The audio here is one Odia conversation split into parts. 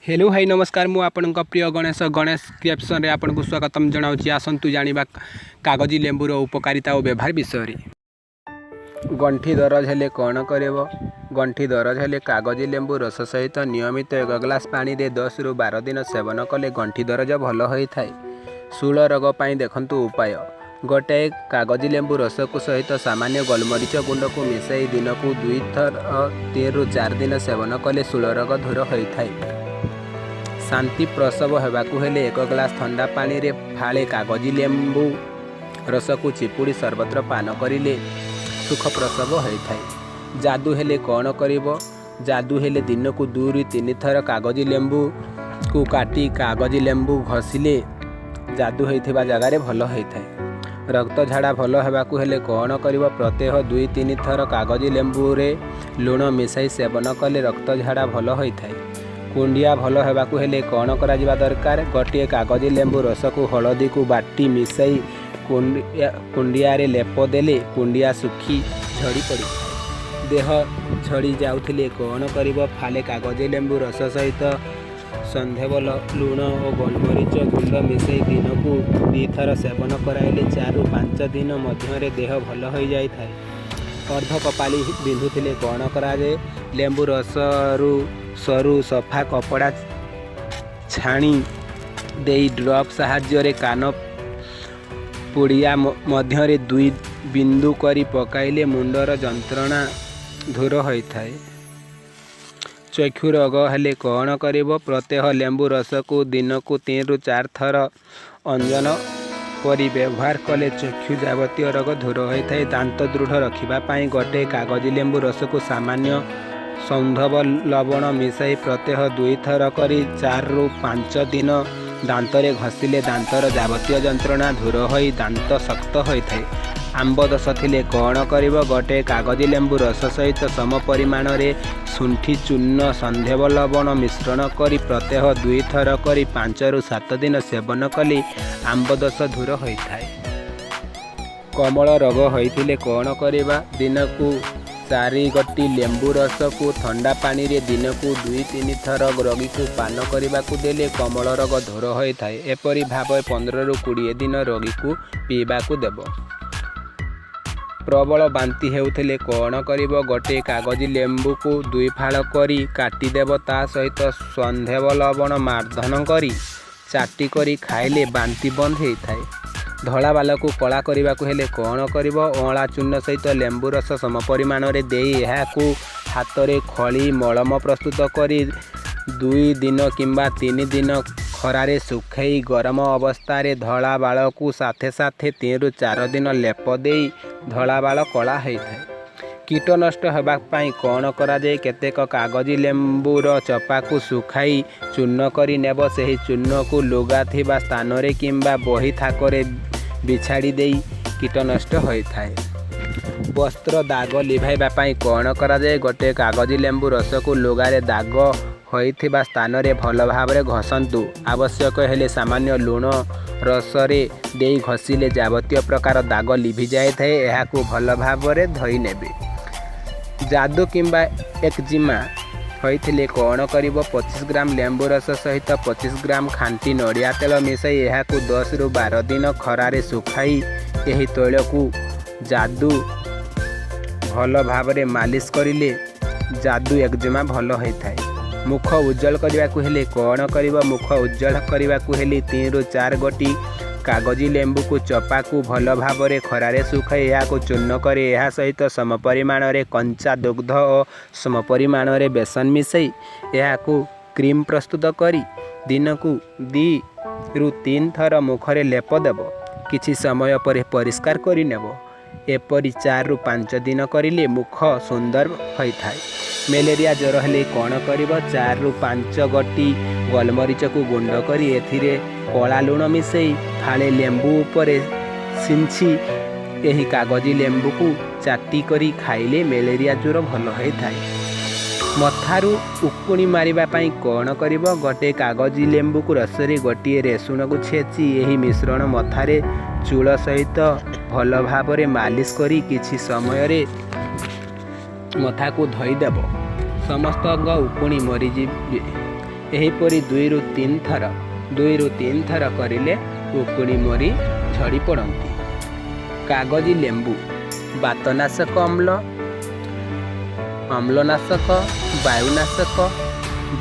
ହ୍ୟାଲୋ ହାଇ, ନମସ୍କାର। ମୁଁ ଆପଣଙ୍କ ପ୍ରିୟ ଗଣେଶ। ଗଣେଶ କ୍ରିଏସନ୍‌ରେ ଆପଣଙ୍କୁ ସ୍ୱାଗତମ ଜଣାଉଛି। ଆସନ୍ତୁ ଜାଣିବା କାଗଜି ଲେମ୍ବୁର ଉପକାରିତା ଓ ବ୍ୟବହାର ବିଷୟରେ। ଗଣ୍ଠି ଦରଜ ହେଲେ କ'ଣ କରିବ? ଗଣ୍ଠି ଦରଜ ହେଲେ କାଗଜି ଲେମ୍ବୁ ରସ ସହିତ ନିୟମିତ 1 ଗ୍ଲାସ୍ ପାଣିରେ 10ରୁ 12 ଦିନ ସେବନ କଲେ ଗଣ୍ଠି ଦରଜ ଭଲ ହୋଇଥାଏ। ଶୂଳ ରୋଗ ପାଇଁ ଦେଖନ୍ତୁ ଉପାୟ। ଗୋଟାଏ କାଗଜି ଲେମ୍ବୁ ରସକୁ ସହିତ ସାମାନ୍ୟ ଗୋଲମରିଚ ଗୁଣ୍ଡକୁ ମିଶାଇ ଦିନକୁ ଦୁଇଥର 3ରୁ 4 ଦିନ ସେବନ କଲେ ଶୂଳ ରୋଗ ଦୂର ହୋଇଥାଏ। ଶାନ୍ତି ପ୍ରସବ ହେବାକୁ ହେଲେ 1 ଗ୍ଲାସ୍ ଥଣ୍ଡା ପାଣିରେ ଫାଳେ କାଗଜି ଲେମ୍ବୁ ରସକୁ ଚିପୁଡ଼ି ସର୍ବତ୍ର ପାନ କରିଲେ ସୁଖ ପ୍ରସବ ହୋଇଥାଏ। ଯାଦୁ ହେଲେ କ'ଣ କରିବ? ଯାଦୁ ହେଲେ ଦିନକୁ 2ରୁ 3 ଥର କାଗଜି ଲେମ୍ବୁକୁ କାଟି କାଗଜି ଲେମ୍ବୁ ଘଷିଲେ ଯାଦୁ ହୋଇଥିବା ଜାଗାରେ ଭଲ ହୋଇଥାଏ। ରକ୍ତ ଝାଡ଼ା ଭଲ ହେବାକୁ ହେଲେ କ'ଣ କରିବ? ପ୍ରତ୍ୟହ 2-3 ଥର କାଗଜି ଲେମ୍ବୁରେ ଲୁଣ ମିଶାଇ ସେବନ କଲେ ରକ୍ତ ଝାଡ଼ା ଭଲ ହୋଇଥାଏ। କୁଣ୍ଡିଆ ଭଲ ହେବାକୁ ହେଲେ କ'ଣ କରାଯିବା ଦରକାର? ଗୋଟିଏ କାଗଜି ଲେମ୍ବୁ ରସକୁ ହଳଦୀକୁ ବାଟି ମିଶାଇ କୁଣ୍ଡିଆରେ ଲେପ ଦେଲେ କୁଣ୍ଡିଆ ଶୁଖି ଝଡ଼ି ପଡ଼ିଥାଏ। ଦେହ ଝଡ଼ି ଯାଉଥିଲେ କ'ଣ କରିବ? ଫାଳେ କାଗଜି ଲେମ୍ବୁ ରସ ସହିତ ସୈନ୍ଧବ ଲୁଣ ଓ ଗୋଲମରିଚ ଗୁଣ୍ଡ ମିଶାଇ ଦିନକୁ 2 ଥର ସେବନ କରାଇଲେ 4ରୁ 5 ଦିନ ମଧ୍ୟରେ ଦେହ ଭଲ ହୋଇଯାଇଥାଏ। ଅର୍ଦ୍ଧକପାଳି ବିନ୍ଧୁଥିଲେ କ'ଣ କରାଯାଏ? ଲେମ୍ବୁ ରସରୁ ସରୁ ସଫା କପଡ଼ା ଛାଣି ଦେଇ ଡ୍ରପ୍ ସାହାଯ୍ୟରେ କାନ ପୁଡ଼ିଆ ମଧ୍ୟରେ ଦୁଇ ବିନ୍ଦୁ କରି ପକାଇଲେ ମୁଣ୍ଡର ଯନ୍ତ୍ରଣା ଦୂର ହୋଇଥାଏ। ଚକ୍ଷୁ ରୋଗ ହେଲେ କ'ଣ କରିବ? ପ୍ରତ୍ୟହ ଲେମ୍ବୁ ରସକୁ ଦିନକୁ 3ରୁ 4 ଥର ଅଞ୍ଜନ ପରି ବ୍ୟବହାର କଲେ ଚକ୍ଷୁ ଯାବତୀୟ ରୋଗ ଦୂର ହୋଇଥାଏ। ଦାନ୍ତ ଦୃଢ଼ ରଖିବା ପାଇଁ ଗୋଟିଏ କାଗଜି ଲେମ୍ବୁ ରସକୁ ସାମାନ୍ୟ ସୈନ୍ଧବ ଲବଣ ମିଶାଇ ପ୍ରତ୍ୟହ ଦୁଇଥର କରି 4ରୁ 5 ଦିନ ଦାନ୍ତରେ ଘଷିଲେ ଦାନ୍ତର ଯାବତୀୟ ଯନ୍ତ୍ରଣା ଦୂର ହୋଇ ଦାନ୍ତ ଶକ୍ତ ହୋଇଥାଏ। ଆମ୍ବ ଦୋଷ ଥିଲେ କ'ଣ କରିବ? ଗୋଟିଏ କାଗଜି ଲେମ୍ବୁ ରସ ସହିତ ସମ ପରିମାଣରେ ଶୁଣ୍ଠି ଚୂର୍ଣ୍ଣ, ସୈନ୍ଧବ ଲବଣ ମିଶ୍ରଣ କରି ପ୍ରତ୍ୟହ ଦୁଇଥର କରି 5ରୁ 7 ଦିନ ସେବନ କଲେ ଆମ୍ବ ଦୋଷ ଦୂର ହୋଇଥାଏ। କମଳ ରୋଗ ହୋଇଥିଲେ କ'ଣ କରିବା? ଦିନକୁ ଚାରି ଗୋଟି ଲେମ୍ବୁ ରସକୁ ଥଣ୍ଡା ପାଣିରେ ଦିନକୁ 2-3 ଥର ରୋଗୀକୁ ପାନ କରିବାକୁ ଦେଲେ କମଳ ରୋଗ ଦୂର ହୋଇଥାଏ। ଏପରି ଭାବେ 15ରୁ 20 ଦିନ ରୋଗୀକୁ ପିଇବାକୁ ଦେବ। ପ୍ରବଳ ବାନ୍ତି ହେଉଥିଲେ କ'ଣ କରିବ? ଗୋଟିଏ କାଗଜି ଲେମ୍ବୁକୁ ଦୁଇ ଫାଳ କରି କାଟିଦେବ। ତା ସହିତ ସୈନ୍ଧବ ଲବଣ ମାର୍ଦ୍ଦନ କରି ଚାଟି କରି ଖାଇଲେ ବାନ୍ତି ବନ୍ଦ ହୋଇଥାଏ। ଧଳା ବାଳକୁ କଳା କରିବାକୁ ହେଲେ କ'ଣ କରିବ? ଅଁଳା ଚୂର୍ଣ୍ଣ ସହିତ ଲେମ୍ବୁ ରସ ସମ ପରିମାଣରେ ଦେଇ ଏହାକୁ ହାତରେ ଖୋଳି ମଳମ ପ୍ରସ୍ତୁତ କରି 2 ଦିନ କିମ୍ବା 3 ଦିନ ଖରାରେ ଶୁଖାଇ ଗରମ ଅବସ୍ଥାରେ ଧଳା ବାଳକୁ ସାଥେ ସାଥେ 3ରୁ 4 ଦିନ ଲେପ ଦେଇ ଧଳା ବାଳ କଳା ହୋଇଥାଏ। କୀଟ ନଷ୍ଟ ହେବା ପାଇଁ କ'ଣ କରାଯାଏ? କେତେକ କାଗଜି ଲେମ୍ବୁର ଚୋପାକୁ ଶୁଖାଇ ଚୂର୍ଣ୍ଣ କରି ନେବ। ସେହି ଚୂର୍ଣ୍ଣକୁ ଲୁଗା ଥିବା ସ୍ଥାନରେ କିମ୍ବା ବହି ଥାକରେ ବିଛାଡ଼ି ଦେଇ କୀଟ ନଷ୍ଟ ହୋଇଥାଏ। ବସ୍ତ୍ର ଦାଗ ଲିଭାଇବା ପାଇଁ କ'ଣ କରାଯାଏ? ଗୋଟିଏ କାଗଜି ଲେମ୍ବୁ ରସକୁ ଲୁଗାରେ ଦାଗ ହୋଇଥିବା ସ୍ଥାନରେ ଭଲ ଭାବରେ ଘଷନ୍ତୁ। ଆବଶ୍ୟକ ହେଲେ ସାମାନ୍ୟ ଲୁଣ ରସରେ ଦେଇ ଘଷିଲେ ଯାବତୀୟ ପ୍ରକାର ଦାଗ ଲିଭି ଯାଇଥାଏ। ଏହାକୁ ଭଲ ଭାବରେ ଧୋଇନେବେ। ଯାଦୁ କିମ୍ବା ଏକଜିମା ହୋଇଥିଲେ କ'ଣ କରିବ? 25 ଗ୍ରାମ ଲେମ୍ବୁ ରସ ସହିତ 25 ଗ୍ରାମ ଖାଣ୍ଟି ନଡ଼ିଆ ତେଲ ମିଶାଇ ଏହାକୁ 10ରୁ 12 ଦିନ ଖରାରେ ଶୁଖାଇ ଏହି ତୈଳକୁ ଯାଦୁ ଭଲ ଭାବରେ ମାଲିସ କରିଲେ ଯାଦୁ ଏକଜିମା ଭଲ ହୋଇଥାଏ। ମୁଖ ଉଜ୍ଜଳ କରିବାକୁ ହେଲେ କ'ଣ କରିବ? ମୁଖ ଉଜ୍ଜଳ କରିବାକୁ ହେଲେ 3ରୁ 4 ଗୋଟି କାଗଜି ଲେମ୍ବୁକୁ ଚୋପାକୁ ଭଲ ଭାବରେ ଖରାରେ ଶୁଖାଇ ଏହାକୁ ଚୂର୍ଣ୍ଣ କରି ଏହା ସହିତ ସମ ପରିମାଣରେ କଞ୍ଚା ଦୁଗ୍ଧ ଓ ସମ ପରିମାଣରେ ବେସନ ମିଶାଇ ଏହାକୁ କ୍ରିମ୍ ପ୍ରସ୍ତୁତ କରି ଦିନକୁ 2ରୁ 3 ଥର ମୁଖରେ ଲେପ ଦେବ। କିଛି ସମୟ ପରେ ପରିଷ୍କାର କରିନେବ। ଏପରି 4ରୁ 5 ଦିନ କରିଲେ ମୁଖ ସୁନ୍ଦର ହୋଇଥାଏ। ମ୍ୟାଲେରିଆ ଜ୍ୱର ହେଲେ କ'ଣ କରିବ? 4ରୁ 5 ଗୋଟି ଗୋଲମରିଚକୁ ଗୁଣ୍ଡ କରି ଏଥିରେ କଳା ଲୁଣ ମିଶାଇ ଫାଳେ ଲେମ୍ବୁ ଉପରେ ଛିଞ୍ଚି ଏହି କାଗଜି ଲେମ୍ବୁକୁ ଚାଟି କରି ଖାଇଲେ ମ୍ୟାଲେରିଆ ଜ୍ୱର ଭଲ ହୋଇଥାଏ। ମଥାରୁ ଉକୁଣି ମାରିବା ପାଇଁ କ'ଣ କରିବ? ଗୋଟିଏ କାଗଜି ଲେମ୍ବୁକୁ ରସରେ ଗୋଟିଏ ରସୁଣକୁ ଛେଚି ଏହି ମିଶ୍ରଣ ମଥାରେ ଚୂଳ ସହିତ ଭଲ ଭାବରେ ମାଲିସ କରି କିଛି ସମୟରେ ମଥାକୁ ଧୋଇଦେବ। ସମସ୍ତଙ୍କ ଉକୁଣି ମରିଯିବେ। ଏହିପରି 2ରୁ 3 ଥର, 2ରୁ 3 ଥର କରିଲେ ଉକୁଣି ମରି ଝଡ଼ି ପଡ଼ନ୍ତି। କାଗଜି ଲେମ୍ବୁ ବାତନାଶକ, ଅମ୍ଳନାଶକ, ବାୟୁନାଶକ,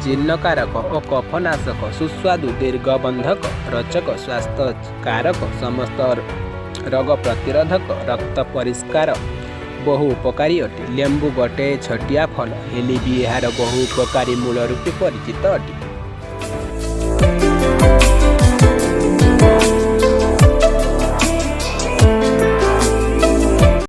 ଜୀର୍ଣ୍ଣକାରକ ଓ କଫନାଶକ, ସୁସ୍ୱାଦୁ, ଦୀର୍ଘବନ୍ଧକ, ରୋଚକ, ସ୍ୱାସ୍ଥ୍ୟକାରକ, ସମସ୍ତ ରୋଗ ପ୍ରତିରୋଧକ, ରକ୍ତ ପରିଷ୍କାର, ବହୁ ଉପକାରୀ ଅଟେ। ଲେମ୍ବୁ ଗୋଟିଏ ଛୋଟିଆ ଫଳ ହେଲେ ବି ଏହାର ବହୁ ଉପକାରୀ ମୂଳ ରୂପେ ପରିଚିତ ଅଟେ।